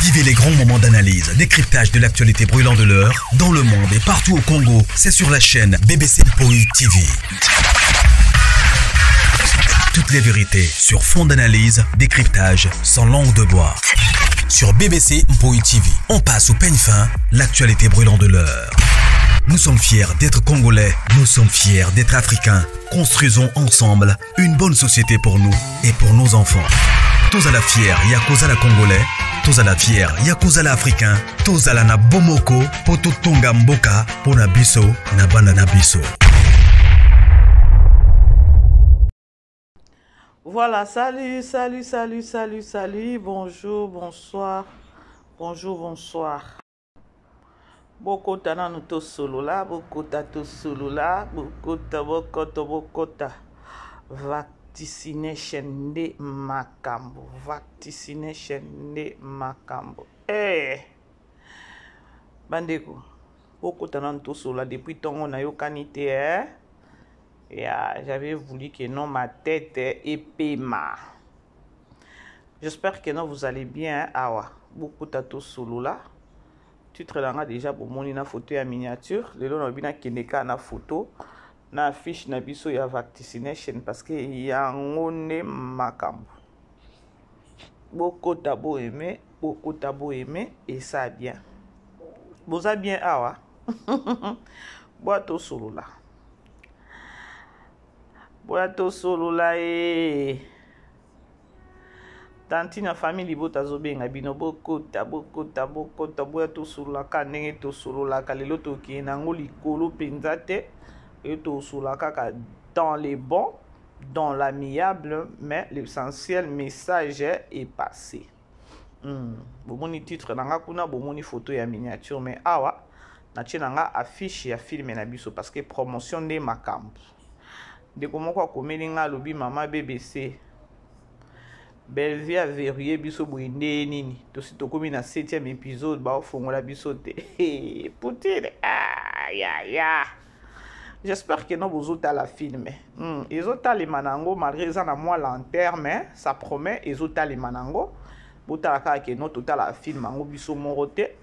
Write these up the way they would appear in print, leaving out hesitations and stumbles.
Vivez les grands moments d'analyse, décryptage de l'actualité brûlante de l'heure, dans le monde et partout au Congo. C'est sur la chaîne BBC Mpoi TV. Toutes les vérités sur fond d'analyse, décryptage, sans langue de bois. Sur BBC Mpoi TV, on passe au peigne fin l'actualité brûlante de l'heure. Nous sommes fiers d'être Congolais, nous sommes fiers d'être Africains. Construisons ensemble une bonne société pour nous et pour nos enfants. Tous à la fière, Yakuza la Congolais, tous à la fière, Yakuza la Africain, tous à la na Bomoko, Poto Tonga Mboka, Pona Biso, na Bana na Biso. Voilà, salut, salut, salut, salut, salut, bonjour, bonsoir, bonjour, bonsoir. Bokota nanu tosolola, bokota tosolola, bokota, bokota, bokota. Vaccination nde makambo, vaccination nde makambo. Eh! Bandeko, bokota nanu tosolola depuis ntongo nayokani te eh? Yeah, j'avais voulu que non ma tête epema. J'espère que non vous allez bien awa. Bokota tosolola. Titre na nga déjà bomoni na photo ya miniature. Lelo na bina kende ka na photo na affiche na biso ya vaccination parce que yango nde makambo. Bokota bo aimer, bokota bo aimer et ça bien. Boza bien awa. Boya tosolola. Boya tosolola e. Tantine ya famille libota azobenga bino bokota bokota bokota boya tosololaka ndenge tosololaka lelo tokende na yango likolo mpenza te e tosola kaka dans les bons dans l'amiable mais l'essentiel message est passé. Bomoni titre na nga kuna, bomoni photo ya miniature, mais awa natie na nga affiche ya filme na biso parce que promotion nde makambo. Ndeko moko akomeli nga alobi mama BBC Bellevue a verrouillé biso boye nde nini, tosi tokomi na 7e épisode baofongola biso te. Poutine ah, ya ya. J'espère que non bozotala film. Ezotalema nango malgré eza na mwa lenteur mais ça promet ezotalema nango. Botala kaka ke non totala film yango biso moko te.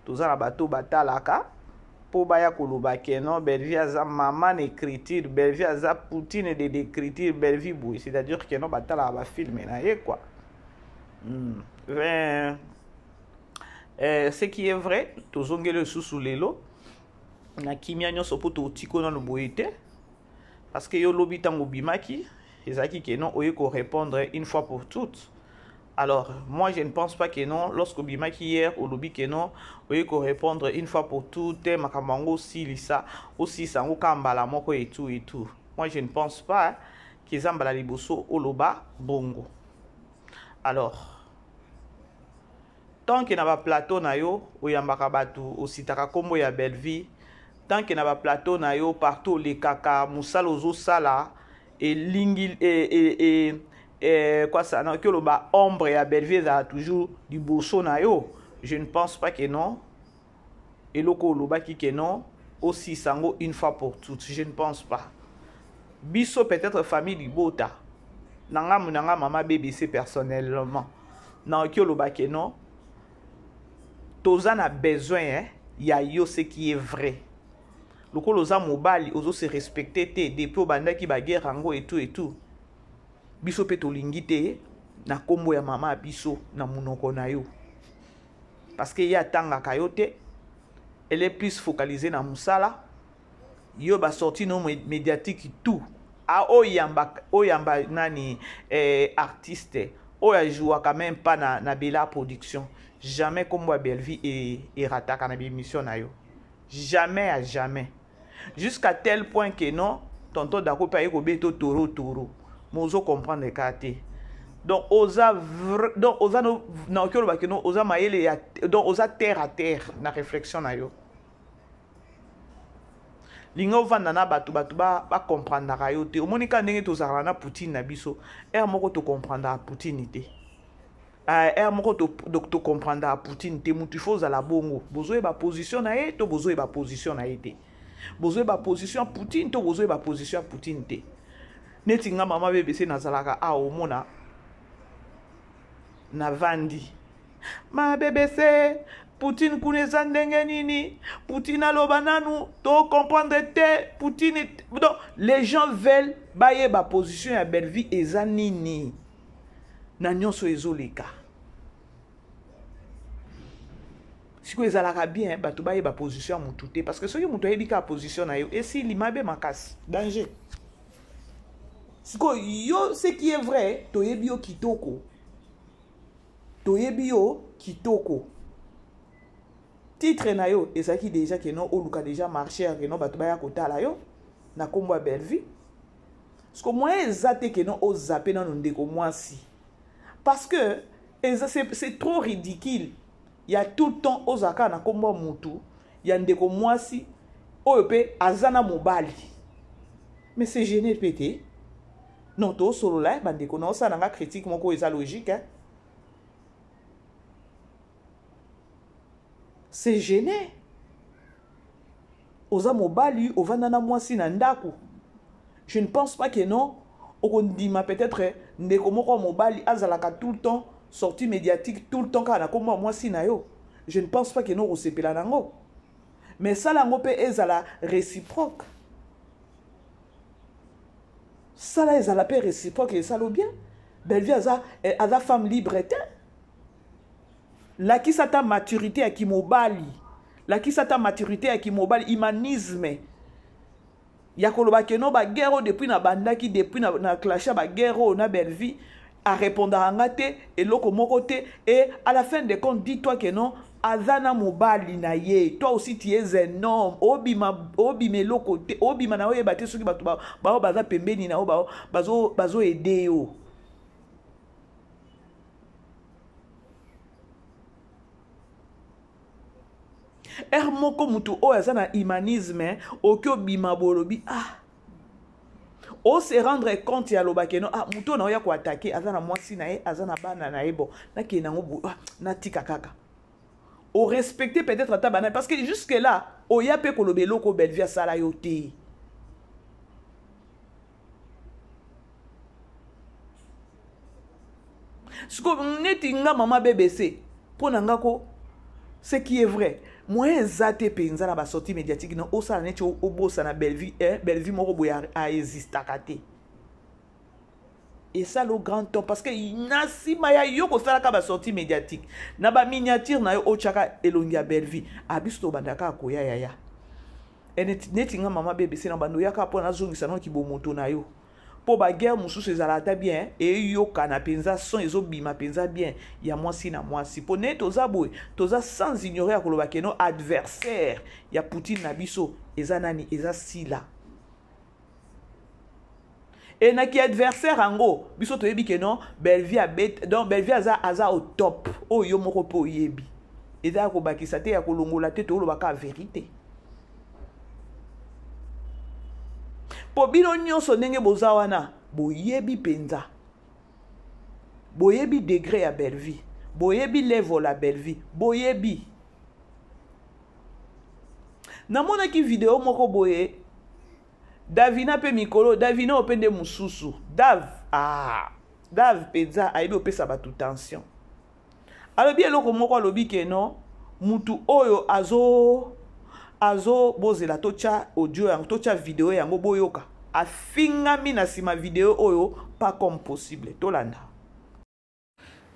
Toza na bato batalaka po baya koloba ke non Bellevue aza mama na écriture, Bellevue aza Poutine de d'écriture, Bellevue boye, c'est-à-dire que non batalaka ba film na ye quoi. Ce qui est vrai, tozongeli lisusu lelo na kimia nyonso po totiko nano boye te parce que yo lobi ntango obimaki ezalaki ke non oye ko répondre une fois pour toutes. Alors moi je ne pense pas que non lorsque obimaki hier olobi ke non oye ko répondre une fois pour toutes makambo yango osilisa osilisa yango kaka mbala moko et tout et tout. Moi je ne pense pas ke eza mbala liboso oloba bongo. Alors tant que na ba plateau na yo oyambaka bato ositaka kombo ya Bellevue, tant que na ba plateau na yo partout olekaka mosala ozosala elingi quoi ça, non, que loba ombre ya Bellevue ezala toujours liboso na yo, je ne pense pas que non eloko olobaki que non osisa yango une fois pour toutes, je ne pense pas. Biso peut-être famille libota na ngambu na nga mama BBC personnellement naoki oloba ke non toza na besoin hein, ya yo, ce qui est vrai. Lokola oza mobali ozo se respecter te depuis obandaki ba guerre yango et tout et tout, biso pe tolingi te na kombo ya mama biso na munoko na yo parce que ye atangaka yo te, elle est plus focalisée na musala yo ba sortie no médiatique tout a oyamba oyamba nani artiste oyo ajouaka même pas na Bella Production, jamais kombo ya Bellevue erataka na émission na yo, jamais à jamais, jusqu'à tel point que non tonton Dako pe aye kobeta toro toro mozo comprendre kaka te. Donc oza donc oza no na oki olobaki no oza mayele ya, donc oza terre à terre na réflexion na yo. Linga ovanda na bato, bato ba comprendaka yo te. Omoni kaka ndenge tozalaka na Poutine na biso, heure moko tocomprendaka Poutine te. Heure moko tocomprendaka Poutine te. Mutu ifo ozala bongo, bozoyeba position na ye to bozoyeba position na ye te, bozoyeba position ya Poutine to bozoyeba position ya Poutine te. Neti nga mama BBC nazalaka awa, omona navandi Ma BBC, Poutine kuna eza ndenge nini? Poutine aloba nanu, to comprendre te, Poutine. Donc, les gens veulent bayeba position ya Bellevue eza nini? Na nyonso ezoleka. Sikoyo ezalaka bien bato bayeba position ya mutu te, parce que soki mutu ayebi kaka position na yo, esili mabe makasi, danger. Sikoyo yo, ce qui est vrai, toyebi yo kitoko. Toyebi yo kitoko. Titre na yo ezalaki déjà que non oluka déjà marché ya que non bato baya kotala yo na kombo ya Bellevue. Siko moyen eza te que non ozape nano ndeko mwasi. Parce que eza, c'est trop ridicule. Ya tout le temps ozalaka na kombo ya mutu ya ndeko mwasi oyo pe aza na mobali. Mais c'est gêné pe te. Non, to solola eh, bandeko na osala nga critique moko eza logique hein. C'est gêné. Oza mobali ovanda na mwasi na ndako. Je ne pense pas que non okondima peut-être ndeko moko mobali azalaka tout le temps sortie médiatique tout le temps kaka na kombo ya mwasi na yo. Je ne pense pas que non okosepela nango. Mais sala yango pe ezala réciproque. Sala ezala pe réciproque esalo bien. Bellevue aza, eh, aza femme libre te. Lakisa ta maturité ya kimobali. Lakisa ta maturité ya kimobali, humanisme. Ya koloba ke no ba guerre oyo depuis na bandaki, depuis na, na clasha ba guerre oyo na Bellevue, a répondaka nga te, eloko moko te, et à la fin de compte, dis-toi que non, aza na mobali na ye. Toi aussi tu es un homme. Obima, obima eloko te, obima na oyeba te soki bato ba, ba baza pembeni na yo, ba, bazo, bazo aider yo. Heure moko mutu oyo aza na humanisme, oki obima bolobi, ah, o se rendre compte ya loba ke non, ah, mutu oyo na oya ko attaquer, aza na mwasi na ye, aza na bana na ye, bon, nakende nango bo, ah, natika kaka. O respecter peut-être ata bana, parce que jusque là, oya pe koloba eloko Bellevue asala yo te. Siko neti nga mama BBC, po na nga ko, ce qui est vrai, moyen eza te penza na ba sortie médiatique na osala neti obosana Bellevue, eh, Bellevue moko boye a existaka te. Et ça le grand temps, parce que na sima ya yo kosalaka ba sortie médiatique na ba miniature na yo otiaka elongi ya Bellevue, ah, biso tobandaka koya yaya. E neti nga mama BBC na bando yaka po nazongisa no kibomoto na yo. Po ba guerre mosusu ezala ata bien, eyokana penza son ezobima penza bien ya mwasi na mwasi. Po neti toza boye, toza sans ignorer ya koloba ke no adversaire ya Poutine na biso eza nani, eza Sila. E na ki adversaire yango, biso toyebi ke non, Bellevue abet, donc Bellevue aza, aza au top. Oyo yo moko po oyebi. Eza ya kobakisa te, ya kolongola te, tolobaka vérité. Po bino nyonso ndenge boza wana, boyebi penza. Boyebi degré ya Bellevue. Boyebi level ya Bellevue. Boyebi. Namonaki video moko boye, Davina pe mikolo, Davina oyo pe nde mosusu. Dav, ah, Dav penza ayebi opesa bato tension. Alobi eloko moko, alobi ke non, mutu oyo azo, azo bozela totia audio yango, totia video yango boyoka. Afingami na sima video oyo pas comme possible. Tolanda.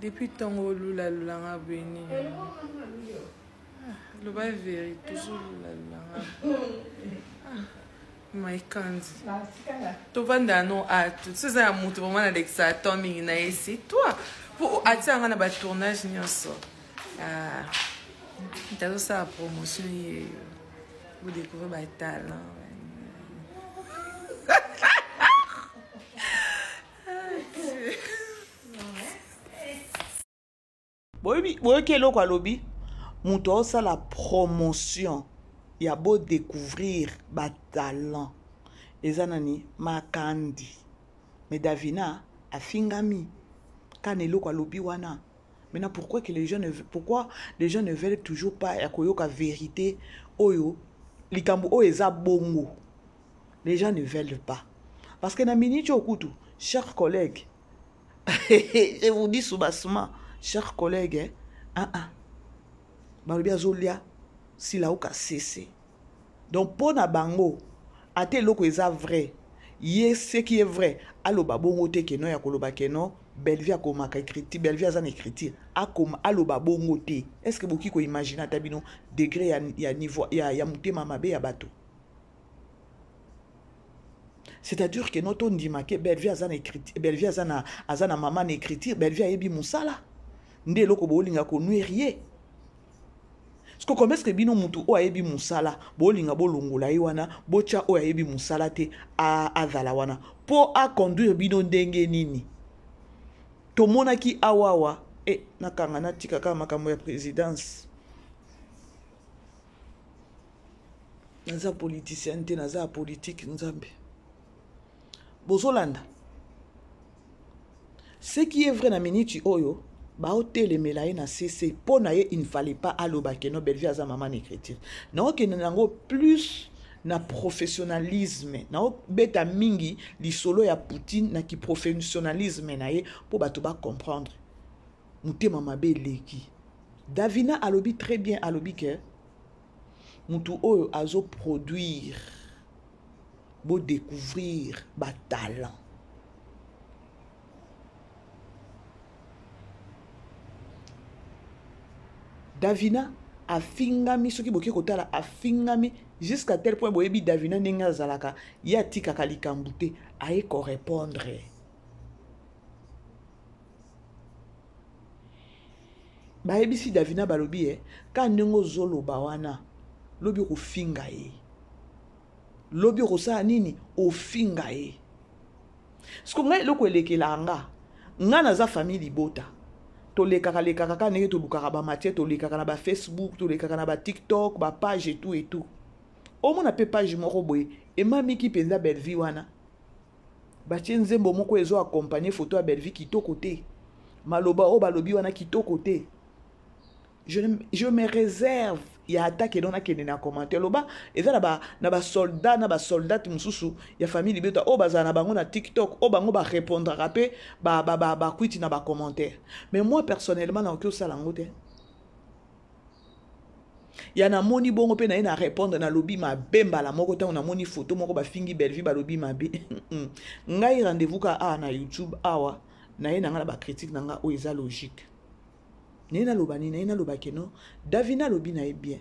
Depuis tongo olula lula nga boye nini? Ah, loba vérité, toujours lula lula nga. Ah, my candy. Tovanda no atu. So eza ya moto vraiment nalekisa temps mingi na ye, c'est toi. Po atia nga na ba tournage nyonso. Ah, tazosala promotion ye. Vous découvrez ba talent. Boyebi, boyoki eloko alobi, moto aosala promotion ya bo découvrir ba talent eza nani? Makandi. Mais Davina afingami kana eloko alobi wana. Maintenant pourquoi que les gens ne, pourquoi les gens ne veulent toujours pas ya koyoka vérité oyo likambo oyo eza bongo? Les gens ne veulent pas. Parce que na minute okutu, chers collègues, je vous dis soubassement, chers collègues, hein, Ah ah. Balobi azolia Silawuka sese. Donc mpo na bango ata eloko eza vrai ye ce qui est vrai aloba bongo te keno ya koloba keno Bellevue akomaka écriture Bellevue aza na écriture akoma aloba bongo te. Est-ce que boki ko imaginer ata bino degré ya, ya niveau ya, ya motema mabe ya bato? C'est-à-dire que no tondima ke Bellevue aza na écriture, Bellevue aza na aza na mama na écriture, Bellevue ayebi musala. Nde eloko bolinga ko nuire ye. Siko comment est-ce que bino mutu oyo ayebi musala bolinga bolongola ye wana botya oyo ayebi musala te azala wana po a conduire bino ndenge nini? Tomonaki awawa e nakanga natika kaka makambo ya présidence. Naza politicien te, naza ya politique nzambe. Bozolanda. Ce qui est vrai na minute oyo baotelemela ye na CC mpo na ye il ne fallait pas aloba ke no Bellevue aza mama na écriture. Naokende nango plus na professionnalisme, naobeta mingi lisolo ya Poutine na ki professionnalisme na ye mpo bato ba comprendre. Motema mabe eleki. Davina alobi très bien, alobi ke mutu oyo azo produire bo découvrir ba talent. Davina afingami, soki boke kotala afingami jusqu'à tel point boyebi Davina ndenge azalaka, ye atikaka likambo te, aye ko répondre. Bayebisi Davina balobi ye ka ndenge ozoloba wana lobi okofinga ye, lobi okosala nini, ofinga ye. Siko ngai eloko elekelaka nga, nga naza famille libota, tolekaka lekaka kaka ndenge tolukaka ba matière, tolekaka na ba Facebook, tolekaka na ba TikTok, ba page et tout et tout. Omona pe page moko boye emamiki mpenza Bellevue wana, batie nzembo moko ezo accompagner photo ya Bellevue kitoko te, maloba oyo balobi wana kitoko te. Je me réserve ya attaque eno nakende na commentaire loba eza na ba, na ba soldat na ba soldate mosusu ya famille libota oyo bazala na bango na TikTok oyo bango ba répondraka pe ba, ba, ba, ba kwiti na ba commentaire. Mais moi personnellement nakoki osala yango te. Ya namoni bongo pe na ye na répondre nalobi mabe mbala moko ntango namoni photo moko bafingi Bellevue balobi mabe. Ngai rendez-vous ka awa na YouTube awa na ye na nga na ba critique na nga oyo eza logique. Naye naloba nini? Naye naloba ke non, Davina alobi na ye bien.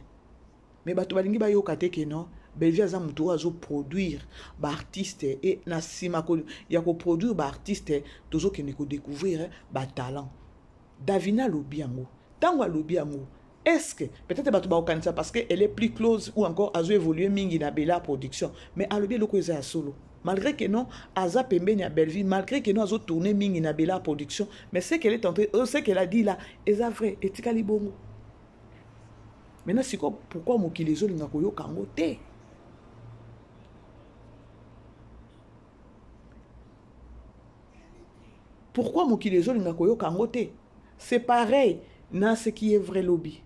Mais bato balingi bayoka te ke non, Bellevue aza moto oyo azo produire ba artistes et na sima ya ko produire ba artistes tozokende ko découvrir ba talents. Davina alobi yango. Tango alobi yango, est-ce que peut-être bato bakokanisa parce que elle est plus close ou encore azo évoluer mingi na Bella Production, mais alobi eloko eza ya solo. Malgré que non, aza pembeni ya Bellevue, malgré que non azo tourner mingi na Bella Production, mais ce qu'elle est en train, ce qu'elle a dit là, eza vrai, etikali bongo. Maintenant siko pourquoi mokili ezolinga koyoka yango te? Pourquoi mokili ezolinga koyoka yango te? C'est pareil na ce qui est vrai lobby.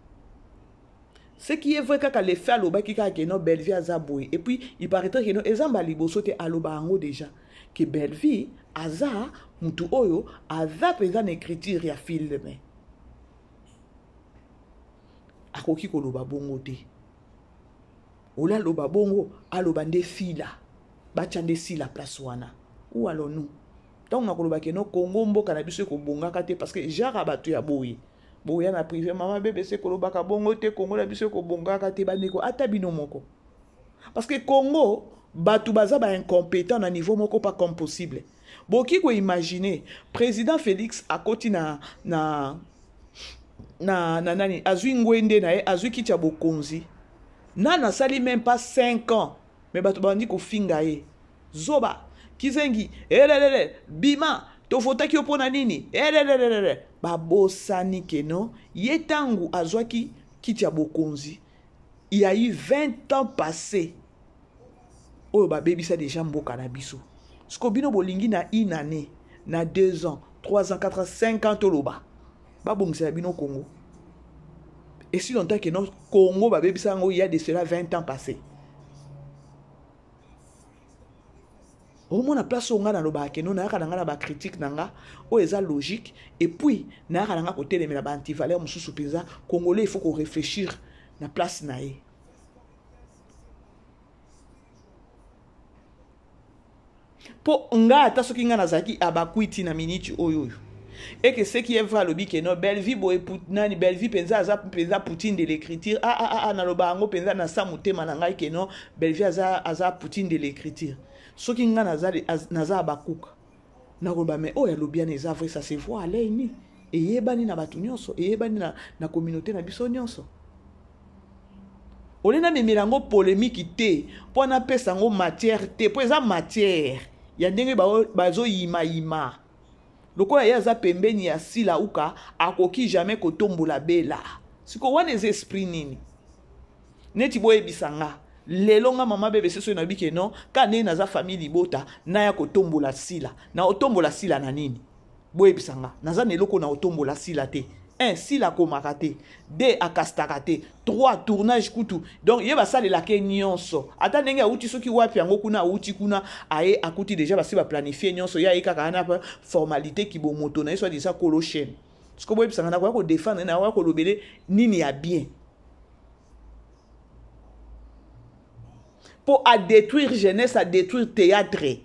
Ce qui est vrai kaka le fait alobaki kaka ke non Bellevue aza boye et puis il paraîtrait que non eza mbala liboso te aloba yango déjà que Bellevue aza mutu oyo aza mpenza na écriture ya film. Akoki koloba bongo te. Ola aloba bongo, aloba nde fila. Batia nde sila place wana. Où allons-nous? Ntango nakoloba ke non Congo mboka na biso ekobongaka te parce que genre ya bato ya boye. Boya na privé mama BBC kolobaka bongo te Congo na biso ekobongaka te bandeko ata bino moko. Parce que Congo bato baza ba incompétent na niveau moko pas comme possible. Boki ko imaginer président Félix akoti na na na na nani azwi ngwende na ye azwi kiti ya bokonzi. Nanu asali même pas 5 ans mais bato babandi kofinga ye. Zoba kizengi elelele bima tovotaki yo mpona nini elelelele. Babosani keno ye tangu azwaki kiti ya bokonzi il y a eu 20 ans passés oyo babebisa déjà mboka na biso. Siko bino bolingi na une année, na 2 ans, 3 ans, 4 ans, 5 ans toloba babongisela bino Congo. Et si longtemps que non Congo babebisa yango il y a de cela 20 ans passés. Omona place oyo ngai nalobaka keno nayaka na ngai na bacritique na nga oyo eza logique, et puis nayaka na ngai kotelemela baantivaleur mosusu mpenza. Congolais, il faut koréfléchir na place na ye. Mpo ngai, ata soki ngai nazalaki abakwiti na miniti oyo oyo eke ce qui est vrai, alobi ke no Bellevie boye, nani Bellevie mpenza aza mpenza Poutine de l'écriture. Ah, ah, ah, ah, naloba yango mpenza na sa motema na ngai ke no Bellevie aza Poutine de l'écriture. Soki ngai naza abakuka, nakoloba mais oyo alobi wana eza vrai, ça se voit à l'œil nu, eyebani na bato nyonso, eyebani na communauté na biso nyonso. Ole namemela yango polémique te, mpo napesa yango matière te, mpo eza matière ya ndenge bazoyimayima. Lokola ye aza pembeni ya Sila Uka, akoki jamais kotombola Bela. Siko wana eza esprit nini? Neti boyebisa nga lelo, nga mama bebe soki nayebi ke non, ka ndenge naza famille libota, naya kotombola Sila, na otombola Sila na nini? Boyebisa nga, naza na eloko na otombola Sila te. 1, Sila akomaka te. 2, akastaka te. 3, tournage kutu, donc ye basalelaka ye nyonso. Ata ndenge awuti soki wapi yango kuna, awuti kuna, aye akuti déjà basi baplanifie nyonso. Ye aye kaka wana, formalité, kibomoto na ye, soit disant kolo chaîne. Siko boyebisanga, nakoya kodefendre, nakoya kolobele nini ya bien mpo adétruire jeunesse, adétruire théâtre,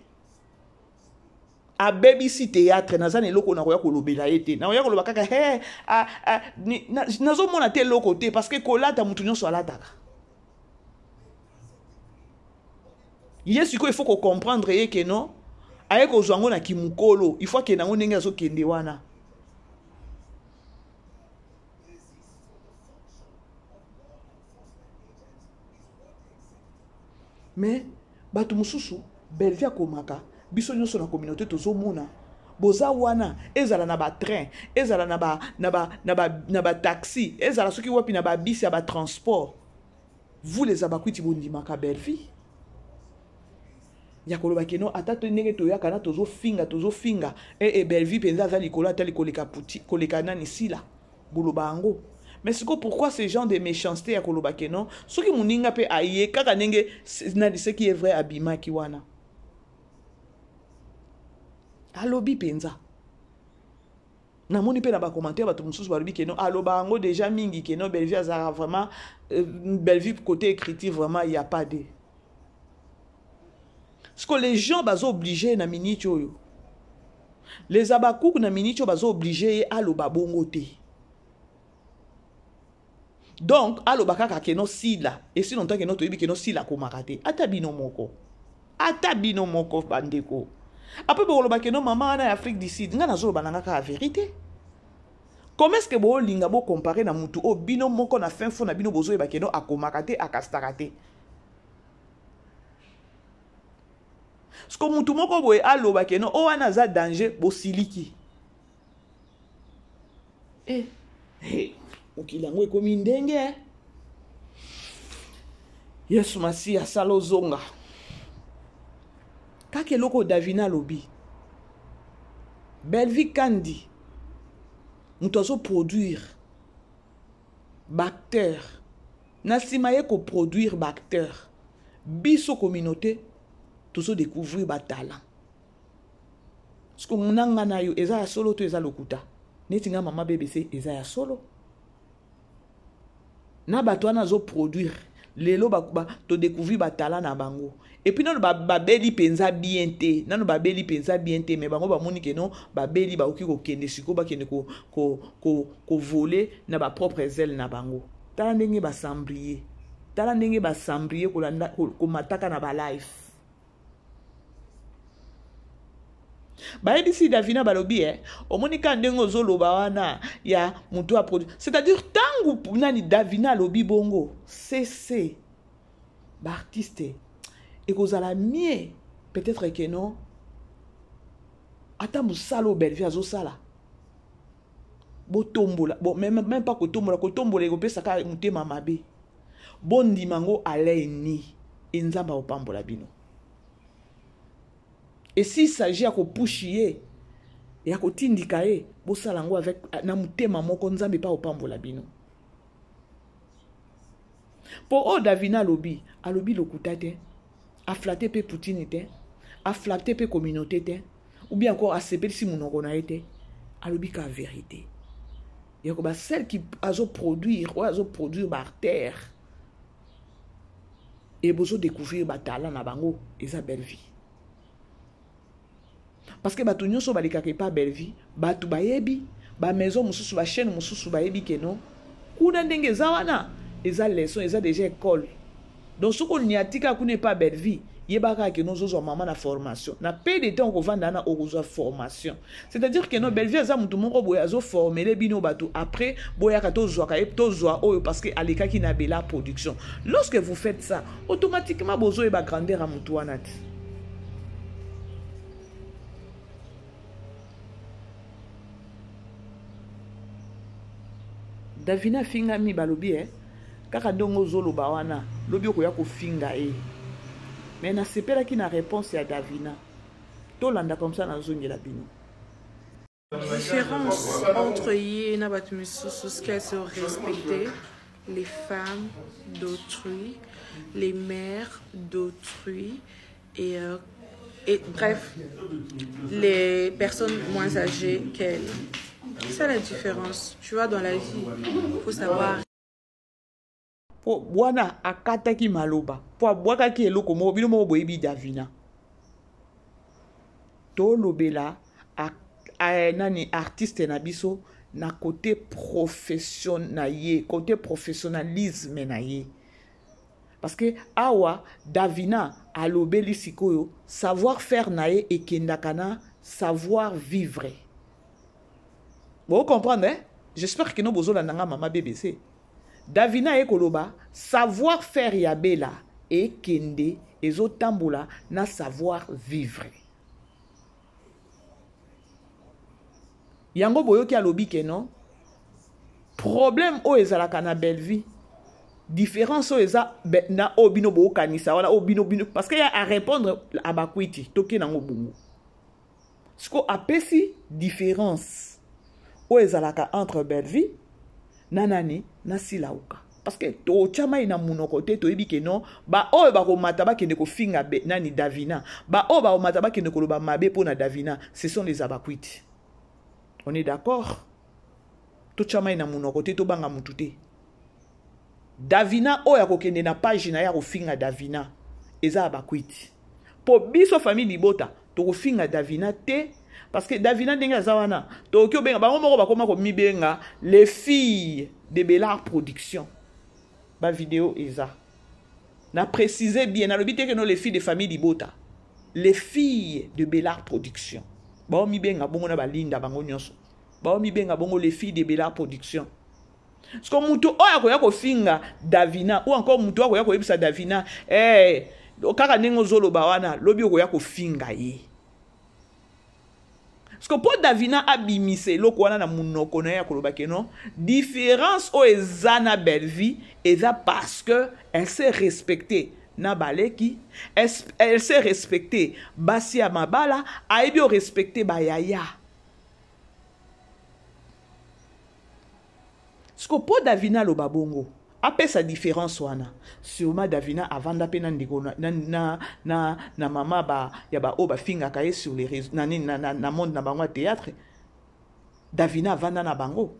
abebisi théâtre? Naza na eloko nakoya kolobela ye te. Nakoya koloba kaka he, nazomona te eloko te, parce que kolata, motu nyonso alataka. Ye sikoyo, il faut kocomprendre ye ke non, aye kozwa yango na kimokolo, il faut akende yango ndenge azokende wana. Mais bato mosusu, Bellevie akomaka, biso nyonso na communauté tozomona, boza wana, ezala na batrain, ezala na bataxi, na ba, na ba, na ba ezala soki wapi, na babisi ya batransport, vous les abakwiti bondimaka Bellevie ya koloba keno ata to ndenge toyaka na tozofinga, tozofinga e Bellevie mpenza aza likolo, ata koleka puti, koleka nani, Sila, boloba yango. Mais sikoyo, pourquoi ce genre de méchanceté ya koloba ke non, soki moninga mpe aye kaka ndenge nani, ce qui est vrai, abimaki wana, alobi mpenza? Namoni mpe na bacommentaire, bato mosusu balobi ke non, aloba yango déjà mingi ke non, Bellevie azalaka vraiment, Bellevie côté écriture, vraiment y a pas de. Parce que les gens bazo obligé na minute oyo, les abakuku na minute oyo bazo obligé ye aloba bongo te. Donc aloba kaka ke no Sila esi longtemps, ke no toyebi ke no Sila akomaka te. Ata bino moko, ata bino moko bandeko, après bokoloba ke no mama wana ya Afrique du Sud. Ngai nazoloba na nga kaka vérité. Comment est ce que boolinga bocompare na mutu oyo bino moko na fin fond na bino bozoyeba ke no akomaka te, akastaka te? Siko mutu moko boye aloba ke no oyo wana aza danger, bosiliki. Eh, hey, mokili yango ekomi ndenge. Yesu Masiya asala ozonga. Kaka eloko Davina alobi, Bellevie Kandi moto azoproduire baacteur, na nsima ye koproduire baacteur, biso communauté tozodécouvrir batalent. Siko na nga na yo, eza ya solo to eza lokuta? Neti nga mama BBC, eza ya solo. Na bato wana azoproduire lelo, todécouvrir batalent na bango, et puis nano babeli mpenza bien te, nano babeli mpenza bien te, mais bango bamoni ke non, babeli, bakoki kokende sikoyo, bakende kovoler na bapropre aile na bango. Tala ndenge basambrie, tala ndenge basambrie kolanda komataka na balive. Bayebisi Davina, balobi e omoni kaka ndenge ozoloba wana ya motu aproduit, c'est-à-dire ntango nani Davina alobi bongo, cc baartiste ekozala mieux peut-être ke non, ata mosala oyo Bellevie azosala, botombola. Bon, même pas kotombola, kotombola ekopesa kaka motema mabe. Bondima yango aleni e Nzambe akopambola bino. Et s'il s'agit ya kopushi ye, ya kotindika ye, bosala yango avec na motema moko, Nzambe mpe akopambola bino. Mpo oyo Davina alobi, alobi lokuta te, aflatter mpe Poutine te. Aflatte mpe communauté te, ou bien encore asepelisi monoko na ye te, alobi ka vérité. Ya koba celle qui azoproduire, oyo azoproduire baartère e bozodécouvrir batalent na bango, eza belle vie. Parce que bato nyonso balekaka epa belle vie, bato bayebi bamaison mosusu, bachaîne mosusu bayebi ke non, kuna ndenge eza wana eza leçon, eza déjà école. Donc soki oniati kaka kuna epa belle vie, yeba kaka ke non, ozozwa mama na formation. Na peu de temps okovanda wana, okozwa formation. C'est-à-dire ke non, belle vie aza motu moko boye azoformele bino bato. Après boyaka tozwaka ye, tozwa oyo parce que alekaki na Bella Production. Lorsque vous faites ça, automatiquement bozoyeba grandeur ya motu wana ti. Davina afingami, balobi e kaka ndenge ozoloba wana, lobi okoya kofinga ye. Mais nasepelaki na réponse ya Davina. Tolanda comme ça, nazongela bino. Différence entre ye na bato misusu, ce qu'elle se respectait, les femmes d'autrui, les mères d'autrui et bref, les personnes moins âgées qu'elle. C'est ça la différence. Tu vois, dans la vie, il faut savoir. Po wana akataki maloba mpo abwakaki eloko moko. Bino moko boyebi Davina. Tolobela nani, artiste na biso, na côté profession na ye, côté professionnalisme na ye. Parce que awa Davina alobeli sikoyo savoir faire na ye ekendaka na savoir vivre. Bocomprendre, eh? J'espère que no bozolanda nga, mama BBC. Davina ye koloba savoir faire ya Bela ekende, ezotambola na savoir vivre. Yango boyoki alobi ke non, problème oyo ezalaka na Bellevie, différence oyo eza na oyo bino bokanisa wana, oyo bino bino, parce que ya arépondre abakwiti toke nango bongo. Siko apesi différence oyo ezalaka entre Bellevie na nani, na Silauka, parce que totya mai na monoko te. Toyebi ke non, baoyo bakomata bakende kofinga nani, Davina, baoyo bakomata bakende koloba mabe mpo na Davina, ce sont les abakwiti. On est d'accord? Totya mai na monoko te, tobanga mutu te. Davina oyo akokende na page na ye akofinga Davina eza ya bakwiti. Mpo biso famille libota tokofinga Davina te, parce que Davina ndenge aza wana, tokoki obenga bango moko bakoma komibenga les filles de Bellar Production. Bavideo eza na précise bien, nalobi te ke no les filles de famille libota, les filles de Bellar Production. Baomibenga bongo na balinda bango nyonso, baomibenga bongo les filles de Bellar Production. Parce que moto oyo akoya kofinga Davina, ou encore moto oyo akoya koyebisa Davina, hey, kaka ndenge ozoloba wana, lobi okoya kofinga ye. Parce que mpo Davina abimisa eloko wana na monoko na ye ya koloba ke non, différence oyo eza na Bellevie eza parce que elle s'est respectée na baleki, elle s'est respectée basi ya mabala, ayebi orespecte bayaya. Siko mpo Davina aloba bongo, apesa différence wana, sûrement Davina avanda mpe na ndeko na mama ba, ya baoyo bafingaka ye sur les réseaux, na, na, na, na monde na bango ya théâtre. Davina avanda na bango.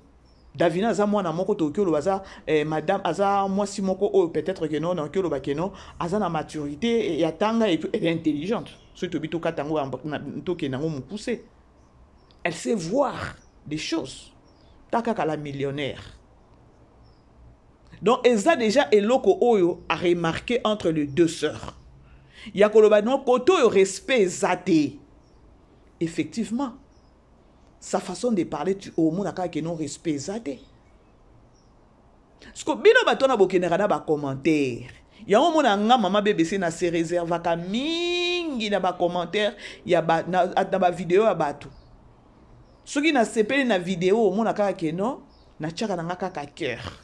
Davina aza mwana moko tokoki oloba aza madame, aza mwasi moko oyo peut-être ke non, nakoki oloba ke non, aza na maturité ya tanga et puis elle est intelligente. Soki tobi tokata yango, tokende yango mokuse, elle sait voir des choses. Ta kaka la millionnaire. Donc eza déjà eloko oyo a remarqué entre les deux sœurs ya koloba non, kote oyo respect eza te. Effectivement, sa façon de parler, tu omona kaka ke non, respect eza te. Siko bino bato wana bokendaka na bacommentaire yango, omona nga mama BBC na se réservaka mingi na bacommentaire ya ba, na bavideo ya bato. Soki nasepeli na video, omona kaka ke non, natiaka na nga kaka cœur.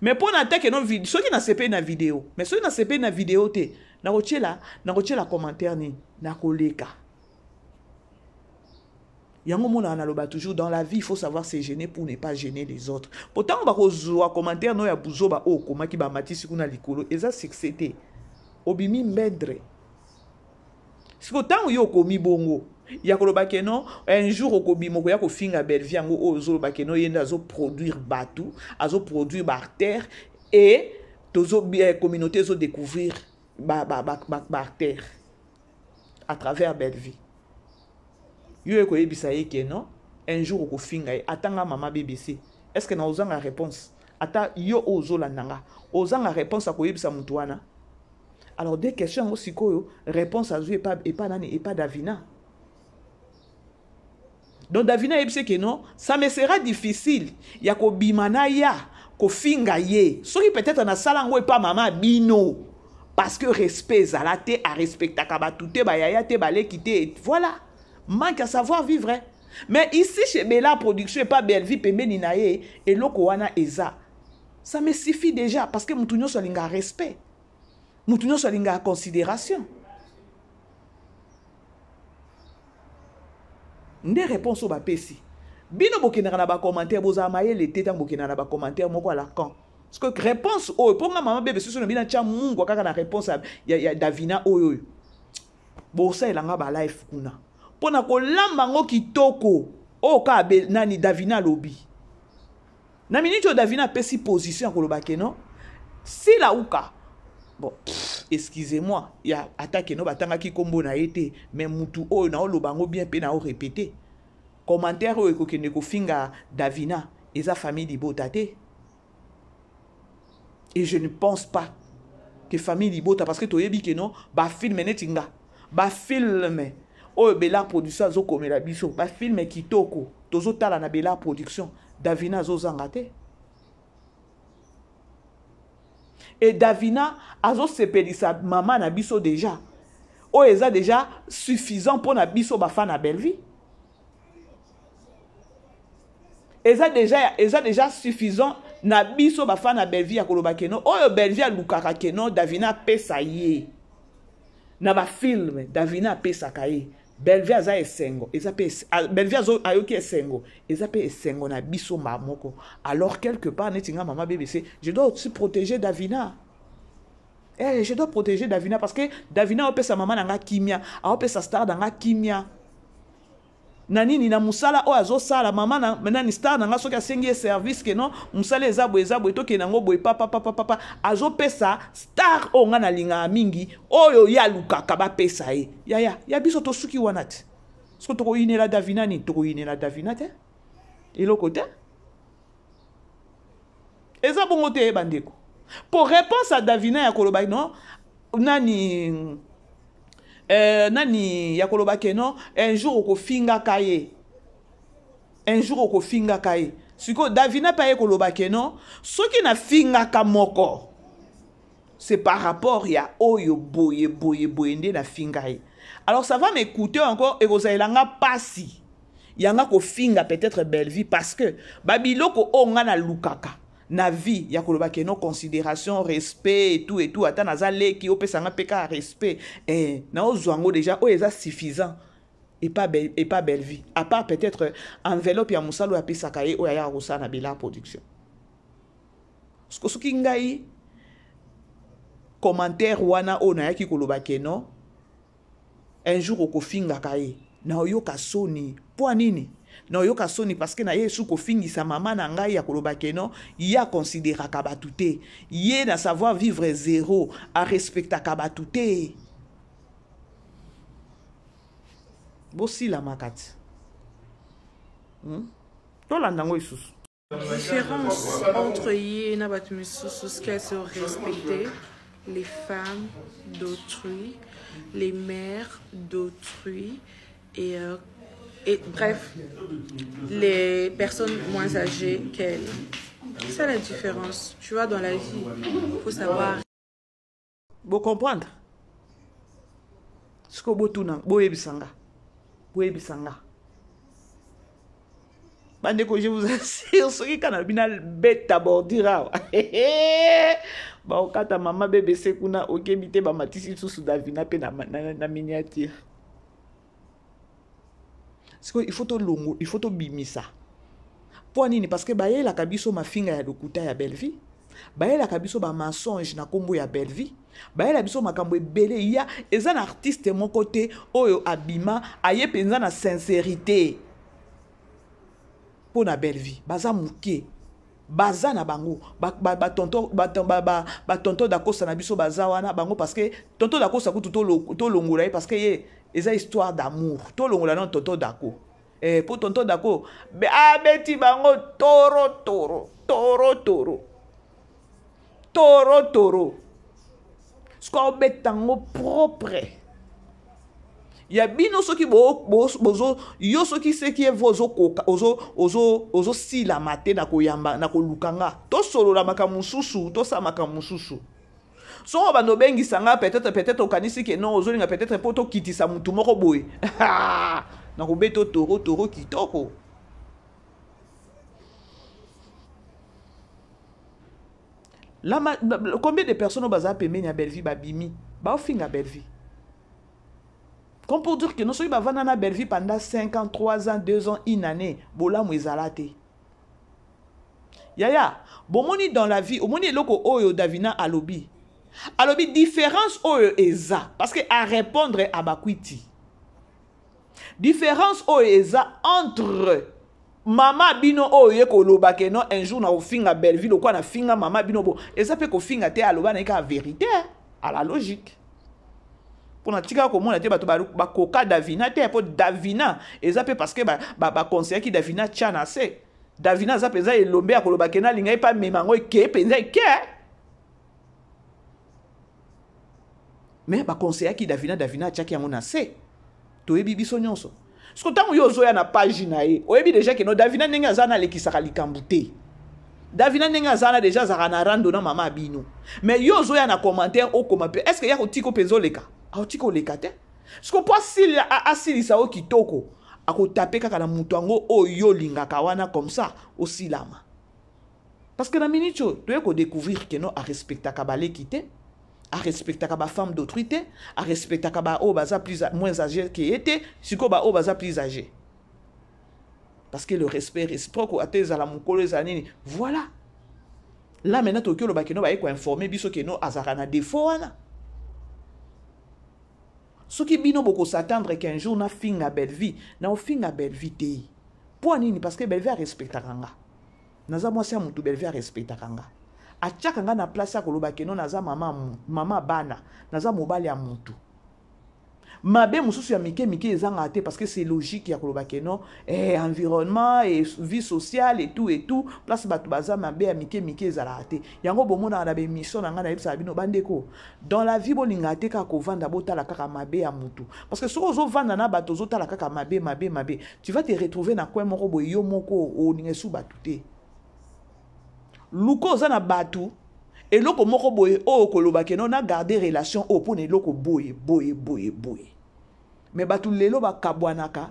Mais mpo na te ke non, soki nasepeli na video, mais soki nasepeli na video te, nakotiela commentaire nini? Nakoleka yango. Monaka naloba toujours, dans la vie il faut savoir se gêner pour ne pas gêner les autres. Po ntango bakozwa commentaire no ya buzoba oyo okomaki, bamatisi kuna likolo, eza succès te, obimi mbendre. Siko ntango yo okomi bongo ya koloba ke non, un jour okobima, okoya kofinga Bellevie, yango oyo ozoloba ke non, ye nde azoproduire bato, azoproduire baartère et tozo communauté ezodécouvrir baartère à travers Bellevie. Yo ekoyebisa ye ke non, un jour okofinga ye. Atanga mama BBC, est ce que na ozanga réponse? Ata yo oyo ozolanda nga, ozanga réponse akoyebisa motu wana. Alors deux questions yango sikoyo, réponse azwi epa nani? Epa Davina. Donc Davina ayebisi ke non, ça me sera difficile ya kobima na ya kofinga ye. Soki peut-être nasala yango epa mama bino, parce que respect ezala te, arespectaka bato te, bayaya te, baleki te, voilà, manque à savoir vivre. Mais ici chez Bella Production, epa Bellevie, pembeni na ye, eloko wana eza, ça me suffit déjà, parce que mutu nyonso alingaka respect, mutu nyonso alingaka considération. Nde réponse oyo bapesi bino. Bokendaka na bacommentaire, bozala mayele te. Ntango bokendaka na bacommentaire moko ala camp, parce que réponse oyo mpo nga mama bebe soso na bino, atya mungwa kaka na réponse ya Davina oyo bosalelanga balive kuna mpo na kolamba yango kitoko. Oyo kaka nani, Davina alobi na miniti oyo, Davina apesi position ya koloba ke non, Sila uka, bon, excusez-moi, ya ata ke non, batangaki nkombo na ye te, mais mutu oyo naoloba yango bien mpe naorépéter commentaire oyo ekokende kofinga Davina, eza famille libota te. Et je ne pense pas que famille libota, parce que toyebi ke non, bafilme neti nga, bafilme oyo Bela Production azokomela biso, bafilme kitoko tozotala na Bela Production, Davina azozanga te. E Davina azosepelisa mama na biso déjà, oyo eza déjà suffisant mpona biso bafan na Bellevie. Eza déjà suffisant na biso bafan na Bellevie ya koloba ke non, oyo Bellevie alukaka ke non, Davina apesa ye na bafilme, Davina apesaka ye. Bellevie aza esengo, eza mpe Bellevie ayoki esengo, eza mpe esengo na biso ma moko. Alors quelque part, neti nga mama BBC, je dois aussi protéger Davina. Je dois protéger Davina parce que Davina aopesa mama na nga kimia, aopesa star na nga kimia na nini, na mosala oyo azosala. Mama na nani, star na nga, soki asengi ye service ke non, mosala eza boye, eza boye, tokende yango boye, papapapapa, azopesa star oyo nga nalingaka mingi, oyo ye alukaka bapesa ye. Yaya ya biso, tosuki wana te. Soki tokoyinela Davina nini? Tokoyinela Davina te, eloko te. Eza bongo te, bandeko. Po réponse ya Davina ya koloba non, nani, ya koloba ke non, un jour okofingaka ye, un jour okofingaka ye, sikoyo Davina mpe aye koloba ke non, soki nafingaka moko, c'est par rapport ya oyo boye boye boye nde nafinga ye. Alors ça va m'écouter encore, ekozalelanga pasi yanga kofinga peut-être Bellevie, parce que babiloko oyo nga nalukaka na vie ya koloba ke non, considération, respect et tout et tout, ata naza leki, opesanga mpe kaka respect, naozwa yango déjà, oyo eza suffisant epa Bellevie, à part peut-être enveloppe ya mosala oyo apesaka ye, oyo ayaka kosala na Bela Production. Soki ngai, commentaire wana oyo nayaki koloba ke non, un jour okofingaka ye, naoyoka soni. Mpo nini naoyoka soni? Parce que na ye esu kofingisa mama na ngai ya koloba ke non, ye akonsideraka bato te, ye na savoir vivre zéro, arespectaka bato te. Bosilamaka ti, Tolanda yango lisusu. Différence entre ye na bato misusu, ce qu'elle se respectait les femmes d'autrui, les mères d'autrui et bref, les personnes moins âgées qu'elle. C'est ça la différence. Tu vois, dans la vie, il faut savoir. Bocomprendre sikoyo, botuna, boyebisa nga, boyebisa nga, bandeko. Je vous assure, soki kaka nalobi nabeta bordure awa, baokata mama BBC kuna. Okebi te, bamatisi lisusu Davina mpe na miniature. Sikoyo il faut tolongo, il faut tobimisa. Mpo nini? Parce que bayelaka biso mafinga ya lokuta ya Bellevie. Bayelaka biso ba mensonge na kombo ya Bellevue. Bayela biso makambo ebele ya eza na artiste moko te oyo abima aye penza na sincérité mpo na Bellevue. Baza muke. Baza na bango ba tonton ba, ba, ba, ba tonton dakosa na biso baza wana bango parce que tonton dakosa kutu tolongola ye parce que ye eza histoire d'amour. Tolongola non tonton dako. Eh, po tonton dako abeti bango toro toro toro toro toro toro soki obeta yango propre ya bino soki bozo yo soki seki evo ozokoka ozosilama te na koyamba na koluka nga tosolola makambo mosusu tosala makambo mosusu soko bando obengisa nga peut-être peut-être okanisi ke non ozolinga peut-être mpo tokitisa motu moko boye nakobeta toro toro kitoko Lama, combien de personnes baza pembeni ya Bellevue babimi baofinga Bellevue comme pour dire que non soki bavanda na Bellevue pendant 5 ans 3 ans 2 ans une année bolamu ezala te yaya bomoni dans la vie omoni eloko oyo Davina alobi alobi différence oyo eza parce que a répondre à bakwiti différence oyo eza entre mama bino oyo ye koloba ke non un jour na kofinga Bellevue lokola na finga mama bino bo eza pe kofinga te aloba na ye kaka vérité à la logique mpo na tika komona te bato bakoka Davina te mpo Davina eza pe parce que baconseillaki ba, ba Davina tya na se Davina aza mpenza elombe ya koloba ke nalinga ye mpe amema yango eke mpenza eke mais baconseillaki Davina Davina atiaki yango na se toyebi biso nyonso siko ntango yo ozoya na page na ye oyebi deja ke no Davina ndenge aza na alekisaka likambo te Davina ndenge aza na deja azalaka na rando na mama bino mais yo ozoya na commentaire okoma mpe est ce que ya kotika mpenza oleka akotika oleka te siko mpo asilisa yo kitoko akotape kaka na moto yango oyo yo olingaka wana comme ça osilama parce que na minute oyo toye kodécouvrir ke no arespectaka baleki te arespectaka ba femme d'autrui te arespectaka ba oyo baza plus moins âgé ke ye te sikoyo ba oyo baza plus âgé parce que le respect réciproque ata ezala mokolo ezala nini voilà là maintenant tokoki oloba keno baye koinforme biso keno azalaka na défaut wana soki bino bokosatendre qu'un jour nafinga Bellevue naofinga Bellevue te mpo nini parce que Bellevue arespectaka nga naza mwasi ya mutu Bellevue arespectaka nga atiaka nga na place ya koloba keno naza mama, mama bana naza mobali ya mutu mabe mosusu ya mike mike ezangaka te parce que c'est logique ya koloba keno eh, environnement et vie sociale et tout et tout place bato baza mabe ya mike mike ezalaka te yango bomonaka na baémission na ngai nayebisaka bino bandeko dans la vie bolingaka te kaka kovanda botala kaka mabe ya mutu parce que soki ozovanda na bato ozotala kaka mabe mabe mabe tu vas te retrouver na coin moko boye yo moko olinga esu bato te luka oza na bato eloko moko boye oyo koloba ke non na garder relation oyo mpona eloko boye boye boye boye me bato lelo bakabwanaka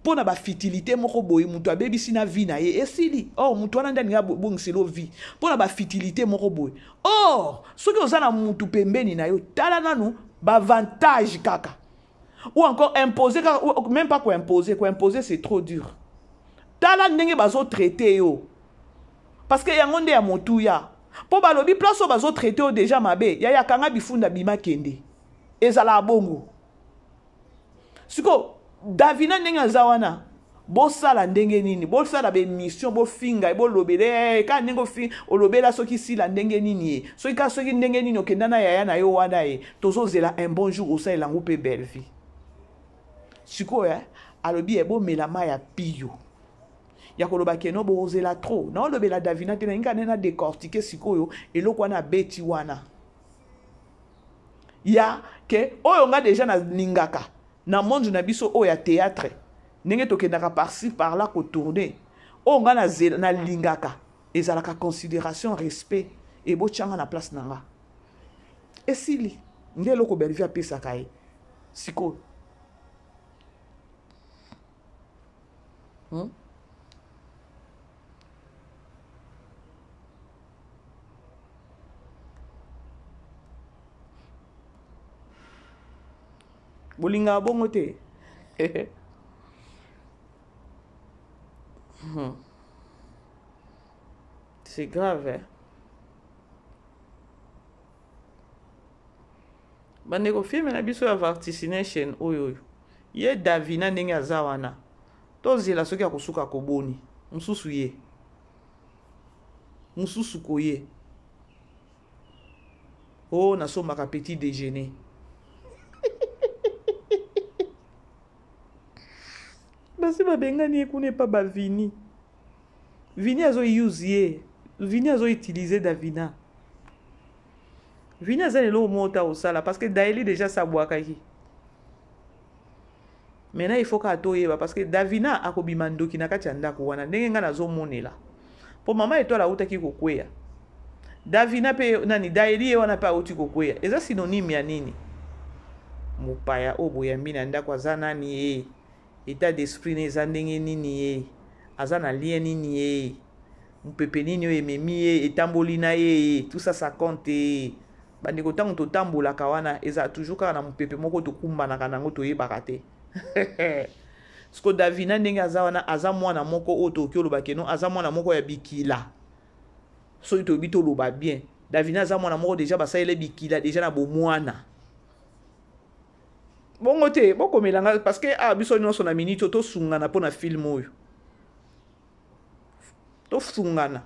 mpo na bafitilité moko boye moto abebisi na vie na ye esili or moto wana nde alingi abongisela vie mpo na bafitilité moko boye or soki oza na motu pembeni na yo tala nanu baavantage kaka ou encore imposer kaka même pas koimposer koimposer c'est trop dur tala ndenge bazotraite yo parce que yango nde ya motuya mpo balobi place oyo bazotraite yo deja mabe yaya kanga bifunda bima kende ezalaka bongo sikoyo Davina ndenge aza wana bosala ndenge nini bosala baémission bofinga bolobela eh, kaka ndenge olobela soki sila ndenge nini ye soki kaka soki ndenge nini okenda na yaya na yo wana ye tozozela un bon jour osalela yango mpe belle vie sikoyo eh, alobi ye bomela mai ya piyo ya koloba keno bokozela trop naolobela Davina te nalingi kaka nde na décortique sikoyo eloko wana abeti wana ya ke oyo nga deja nalingaka na monde na biso oyo ya théâtre ndenge tokendaka par-ci par-là kotourne oyo nga nalingaka ezalaka considération respect ebotyanga na place na nga esili nde eloko Bellevue apesaka ye sikoyo Bolingaka bongo te. C'est grave, hein? Bandeko, film na biso ya vaccination oyo oyo ye Davina ndenge aza wana, tozela soki akosuka koboni mosusu ye mosusu koye o oh, nasombaka petit déjeuner. Basi babengani ye kuna epa bavini. Vini azo use ye, Vini azo utiliser Davina. Vini aza na eloko moko ta kosala parce que Daeli déjà sabwakaki. Maintenant il faut kaka toyeba parce que Davina akobima ndoki na kati ya ndako wana ndenge ngai nazomonela. Po mama Etoile awutaki kokweya. Davina pe nani Daeli ye wana pe awuti kokweya. Eza synonyme ya nini? Mopaya oyo boyambi na ndako aza nani ye? Etat d'esprit ne eza ndenge nini ye? Aza na lien nini ye? Mupepe nini oyo ememi ye, etamboli na ye, tout ça ça compte. Bandeko, ntango totambolaka wana ezala toujours kaka na mopepe moko tokumbanaka nango, toyebaka te. Siko Davina ndenge aza wana, aza mwana moko oyo tokoki oloba keno aza mwana moko ya bikila. Soki toyebi toloba bien, Davina aza mwana moko deja basalele bikila deja na bomwana. Bongo te bokomela nga parce que ah, biso nyonso na minute oyo tosungana mpo na film oyo, tosungana.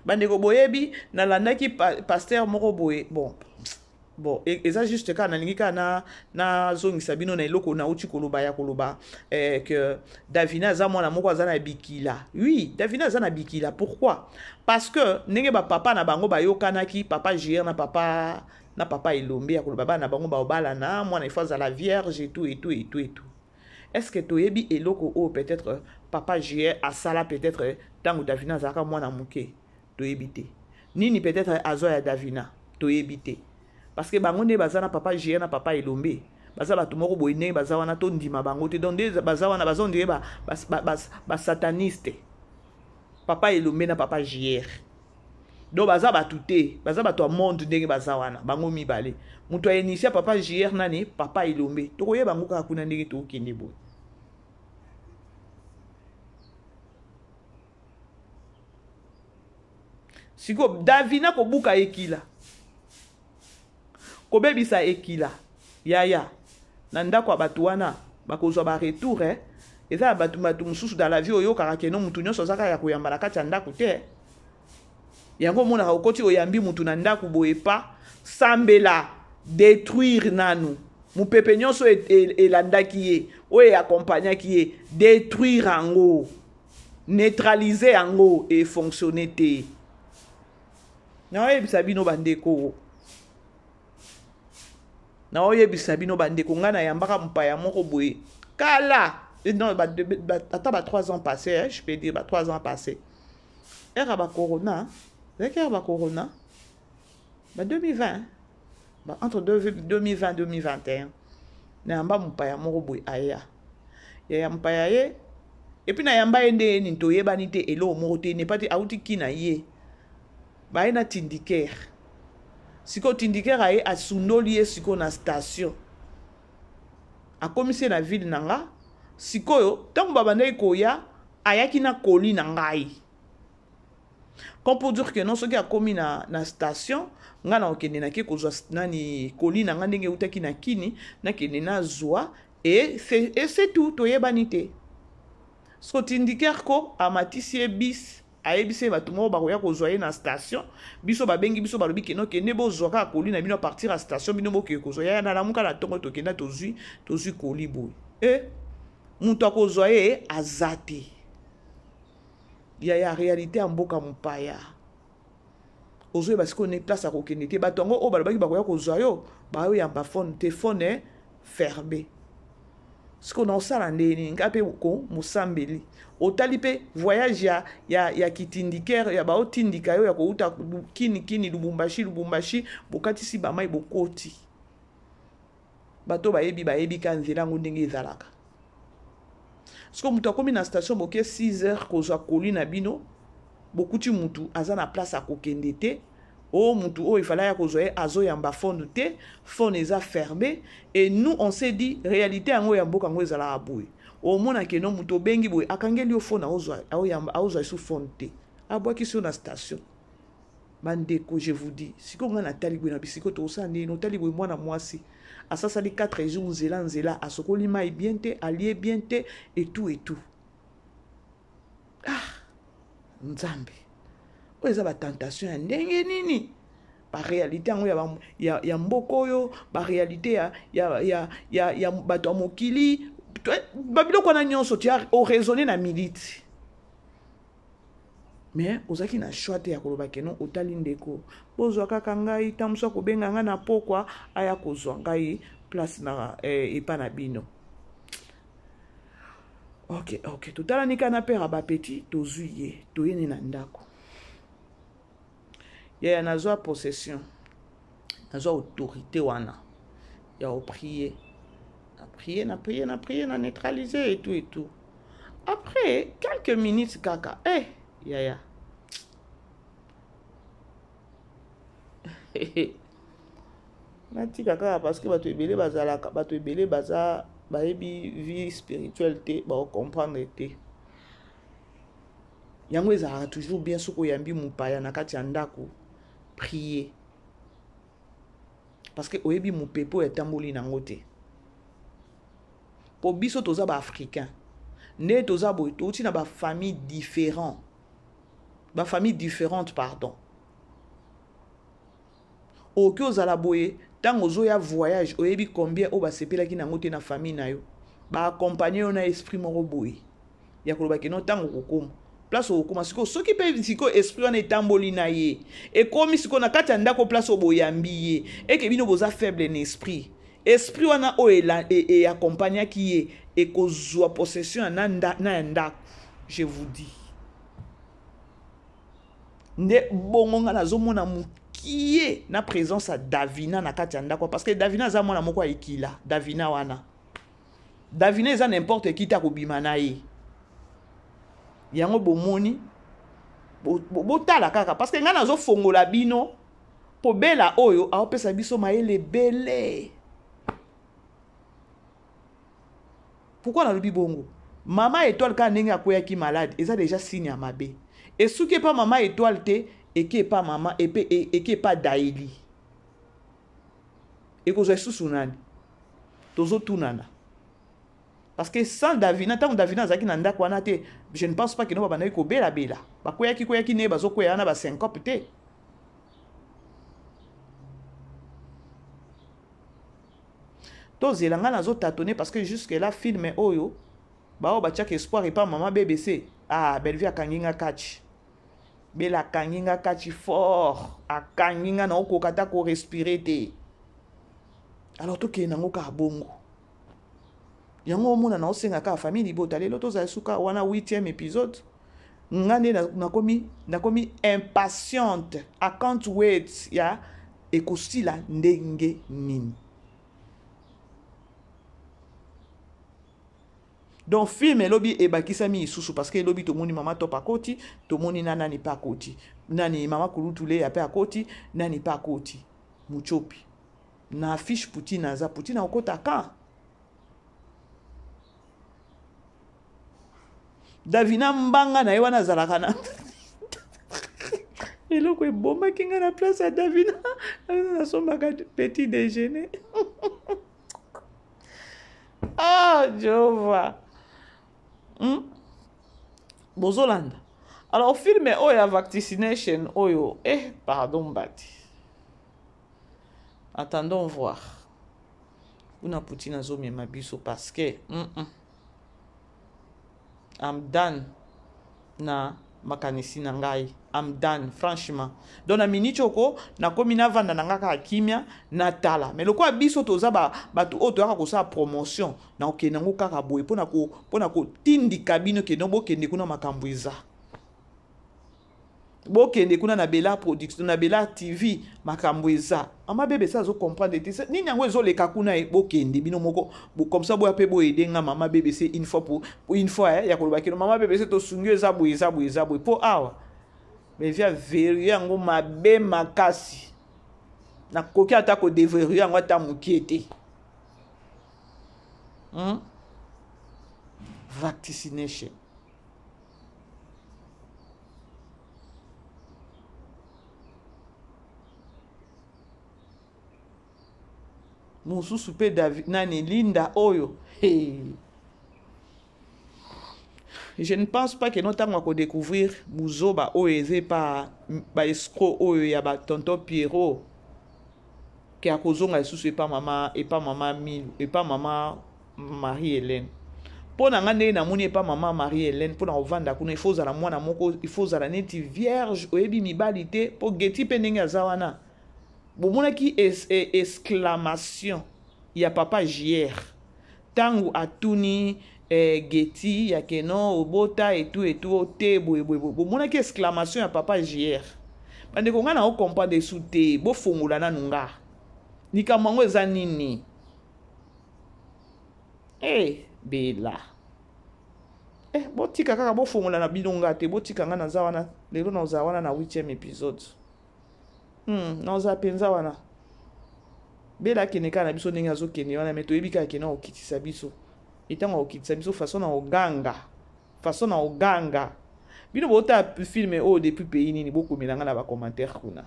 Bandeko, boyebi nalandaki pasteur moko boye. Bon, eza juste kaka nalingi kaka nazongisa bino na eloko nauti koloba ya koloba que Davina aza mwana moko aza na bikila. Oui, Davina aza na bikila. Pourquoi? Parce que ndenge bapapa na bango bayokanaki, papa JR na papa Elombe, ya koloba bana na bango baobalana, mwana ifo azala vierge et tout et tout et tout et tout. Est ce que toyebi eloko oyo peut-être papa JR asala peut-être ntango Davina azalaka mwana moke? Toyebi te. Nini peut-être azwa ya Davina, toyebi te, parce que bango nde baza na papa JR na papa Elombe, baza bato moko boye ndenge baza wana, tondima bango te. Donc nde baza wana, baza ondire basataniste, papa Elombe na papa JR. Donc baza bato te, baza bato ya monde. Ndenge baza wana bango mibale, moto ainitier papa JR nani? Papa Elombe. Tokoyeba yango kaka kuna ndenge tokokende boye. Sikoyo Davina kobuka ekila, kobebisa ekila yaya na ndako ya bato wana, bakozwa baretour eh? Eza ya bato mosusu dans la vie. Oyokaka keno motu nyonso aza kaka ya koyamba na kati ya ndako te. Yango omonaka okoti, oyambi motu na ndako boye, pa sambela, détruire nanu mopepe nyonso elandaki ye, oyo eaccompagnaki ye, détruire yango, neutraliser yango, efonctionne te. Naoyebisa bino bandeko, naoyebisa bino bandeko, ngai nayambaka mopaya moko boye kala, non, ata ba 3 ans passé, hein, je peux dire ba 3 ans passé, ère ya bacorona, ezalaki ère bacorona, ba 2020, ba entre 2020 2021. Nayamba mopaya moko boye, aya yaya mopaya ye, et puis nayamba ye nde nini, toyebani te, eloko moko te, nepa te. Auti kina ye, baye na tindikere. Sikoyo tindikere aye, asundoli ye sikoyo na station, akomisi ye na ville na nga. Sikoyo ntango babandaki koya, ayaki na colis na ngai, comme pour dire que non, soki akomi na station, ngai na okende, nake kozwa nani, colis na ngai ndenge eutaki na kini, nakende nazwa et c'est tout. Toyebani te. Siko tindikere ko amatisi ye bis, ayebisi ye bato moko bakoya kozwa ye na station. Biso babengi biso, balobi kende, okende, bozwa kaka colis na bino à partir ya station, bino bokende kozwa. Yaya, nalamuka na ntongo, tokenda, tozwi colis boye, e moto akozwa ye aza te. Yaya, réalité ya mboka mopaya, ozoyeba sikoyo ne place akokende te. Bato yango oyo balobaki bakoya kozwa yo, bayoyamba phone te, phone fermé. Sikoyo na osala ndenge nini? Ngai mpe ko mosambeli, otali mpe voyage ya kitindikere ya baotindika yo ya kouta kini kini Lubumbashi, Lubumbashi, bokatisi bamai, bokoti. Bato bayebi, bayebi ka nzela yango ndenge ezalaka. Sikoyo moto akomi na station, boke 6 heures kozwa colis na bino, bokuti mutu aza na place akokende te. O mutu oyo efala ya kozwa ye azoyamba phone te, phone eza fermé. Et nous on s'est dit, réalité yango ya mboka yango ezalaka boye. Omona keno moto obengi boye, akangeli yo phone, aozwa esu phone te, abwakisi yo na station. Bandeko, je vous dis, sikoyo ngai natali boye na bisiko tokosala ndenge notali boye, mwana mwasi asasali 4 jours nzela nzela, asokoli mai bien te, alie bien te, et tout et tout. Ah, Nzambe, oyo eza batentation ya ndenge nini? Baréalité yango ya, ya, ya mboka oyo, baréalité ya, ya, ya, ya, ya bato ya mokili, babiloko wana nyonso, tu as oraisonne na milite, mais ozalaki na choix te ya koloba keno otali ndeko, bozwa kaka ngai ntango mosusu akobenga ngai na pokwa, aya kozwa ngai place na eh, epa na bino. Ok, ok, totalani kaka na père ya bapeti, tozwi ye, toyeni na ndako. Yaya, nazwa possession, nazwa autorité wana ya oprier, na prier, na prier, na prier, na neutraliser et tout et tout. Après quelques minutes kaka, eh yaya, natika kaka, parce que bato ebele bazalaka, bato ebele baza bayebi vie spirituelle te, baocomprendre te. Yango ezalaka toujours bien soki oyambi mopaya na kati ya ndako, prier, parce que oyebi mopepe oyo etamboli nango te. Mpo biso toza baafricain nde toza boye, touti na bafamille différent, bafamille différente, pardon. Okoki ozala boye, ntango ozoya voyage, oyebi combien oyo basepelaki nango te na famille na yo, baaccompagne yo na esprit moko boye ya koloba keno ntango okokoma place okokoma sikoyo, soki mpe sikoyo esprit wana etamboli na ye, ekomi sikoyo na kati ya ndako, place oyo boyambi ye, eke bino boza faible na esprit, esprit wana oyo eaccompagnaki ye ekozwa possession na, na ya ndako. Je vous dis nde bongo nga nazomona mokie na présence ya Davina na kati ya ndako, parce que Davina aza mwana moko ya ekila. Davina wana, Davina eza n'importe qui te akobima na ye. Yango bomoni, botala kaka, parce que ngai nazofongola bino mpo bela oyo aopesa biso mayele ebele. Pourquoi nalobi bongo? Mama Étoile kaka ndenge akweyaki malade, eza déjà signe ya mabe. Esuki epa mama Étoile te, eke epa mama epe, eke epa Daeli, ekozwa lisusu nani? Tozotunana, parce que sans Davina, ntango Davina azalaki na ndako wana te, je ne pense pas keno babandaki kobelabela, bakweyaki kweyaki nde bazokweya wana basyncope te. Tozela, ngai nazotatone, parce que jusque là film oyo bao batiaka espoir epa mama BBC. Ah, Bellevue akangi nga kachi, Bela akangi nga kachi fort, akangi nga na okoka ata korespire te. Alors tokende nango kaka bongo. Yango omona na osenga kaka famille libota, lelo tozala suka wana 8e épisode. Nga nde nakomi impatiente, I can't wait ya ekosila ndenge nini. Donc film elobi ebakisami lisusu, parce que elobi tomoni mama Top akoti, tomoni na nani mpe akoti, nani, mama Kulutu Leya mpe akoti, nani mpe akoti, Muchopi na affiche. Poutine aza, Poutine akokota kan. Davina mbanga na ye wana azalaka na eloko ebomaki nga na place ya Davina, nasombaka petit déjeuner. Ah, Jehova! Bozolanda alors film oyo ya vaccination oyo, eh pardon mbati, attendons voir kuna Poutine azomema biso, parce que I'm done na makanisi na ngai, I'm done franchement. Donc na miniti oko nakomi navanda na nga kaka kimia, natala. Mais lokola biso toza bato oyo toyaka kosala promotion, na kokende yango kaka boye mpona kotindika bino kende, bokende kuna, makambo eza, bokende kuna na Bela Production, na Bela TV, makambo eza. Mama Bebe esa azocomprendre te nini yango ezoleka kuna ye. Bokende bino moko comme ça, boya mpe boyede nga mama BBC une fois pour une fois, eh, ya koloba kino mama BBC tosungi, eza boye, eza boye, eza boye, mpo awa mevi averrouille yango mabe makasi, nakoki ata kodeverrouille yango ata mokie te. Vaccination. Mosusu mpe David nani Linda oyo. Hey. Je ne pense pas que no ntango akodécouvrir buzoba oyo eza epa baescro oyo ya batonton Pierrot ke akozonga lisusu epa mama epa mama Milu epa mama Marie Hélène. Mpo na nga ndenge namoni epa mama Marie Hélène, mpo na kovanda kuna il faut ozala mwana moko, il faut ozala neti vierge, oyebi mibali te. Mpo Geti mpe ndenge aza wana, bomonaki exclamation ya papa JR ntango atuni Geti ya keno obota etu etu te boye boye boye. Bomonaki exclamation ya papa JR. Bandeko nga na ocomprendre esu te, bofongola nanu nga likambo yango eza nini? Bela botika kaka bofongola na bino nga te, botika nga naza wana lelo, naza wana na 8e épisode. Naza mpenza wana. Bela akende kaka na biso ndenge azokende wana, me toyebi kaka kende akokitisa biso. Etango akokitisa biso, façon na oganga, façon na oganga. Bino botala film oyo depuis pays nini? Bokomela nga na bacommentaire kuna,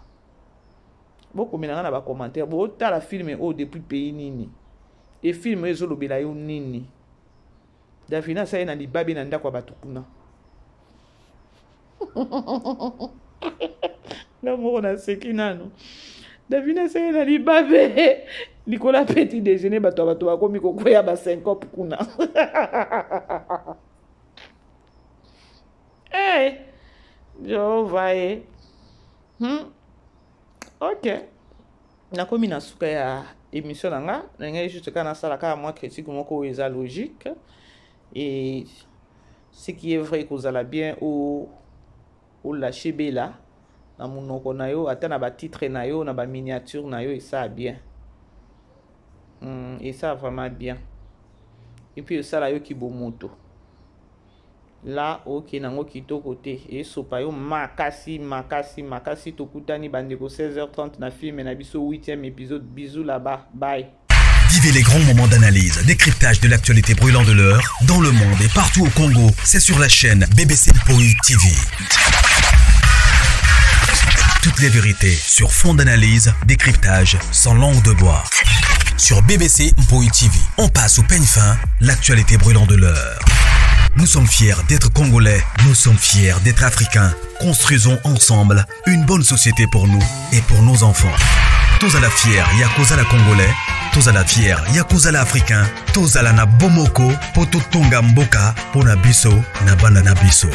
bokomela nga na bacommentaire. Botala film oyo depuis pays nini? E film oyo ezolobela yo nini? Davina asali na libabe na ndako ya bato kuna. Nga moko naseki nanu. Davina asali na libabe likolo ya petit déjeuner, bato ya bato bakomi kokwea basyncope kuna. Hey, Jehova ye. Ok, nakomi na suka ya émission na nga. Na ngai juste kaka nasala kaka mwa critique moko oyo eza logique et ce qui est vrai. Kozala bien olâche Bela na monoko na yo, ata na batitre na yo, na baminiature na yo, esala bien. Esala vraiment bien et puis esala yo kibomoto la okende yango kitoko te, esopa yo makasi makasi makasi. Tokutani bandeko 16h30 na film na biso 8e épisode. Bisous là-bas, bye. Vivez les grands moments d'analyse, décryptage de l'actualité brûlante de l'heure, dans le monde et partout au Congo. C'est sur la chaîne BBC Mpoi TV. Toutes les vérités sur fond d'analyse, décryptage, sans langue de bois. Sur BBC Mpoi TV, on passe au peigne fin l'actualité brûlante de l'heure. Nous sommes fiers d'être Congolais, nous sommes fiers d'être Africains. Construisons ensemble une bonne société pour nous et pour nos enfants. Tozala fier ya kozala Congolais, tozala fier ya kozala Africain, tozala na bomoko po totonga mboka pona biso na bana na biso.